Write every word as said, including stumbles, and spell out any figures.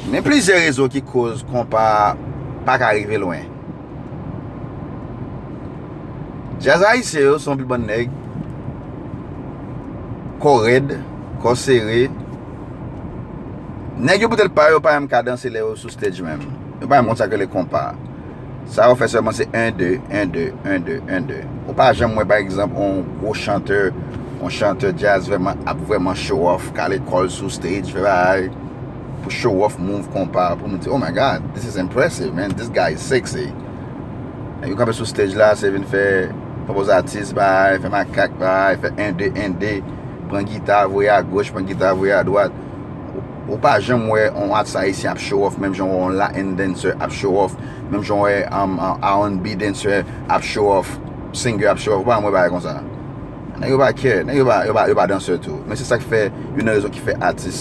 Men plizyè rezon ki koz konpa pa ka rive lwen. Djaz ayisyen yo se yon pil bann nèg kò rèd, kò sere. Nèg yo poutèt pa yo pa menm ka danse lè yo sou stage menm. Yo pa menm konn sa k rele konpa. Sa yo fè sèlman se en de, en de, en de, en de. Ou pa janm wè pa egzanp yon gwo chantè, yon chantè djaz vrèman ap vrèman show off, kale kò l sou stage, fè bagay pou show off move konpa, pou nou di, "Oh my God, this is impressive, man, this guy is sexy." Nèg yo kanpe sou stage la, se vin fè pwopoz atis, bay, fè makak, bay, fè en de, en de, pran gita, voye agoch, pran gita, voye adwat. Ou, ou pa janm wè yon atis ayisyen ap show off, menm jan w wè yon Latin dancer ap show off, menm jan w wè um, um, R and B dancer ap show off, singer ap show off, ou pa janm wè bagay konsa. Nèg yo pa care, nèg yo pa, yo pa, yo pa dansè tou. Men se sa k fè, youn nan rezon ki fè atis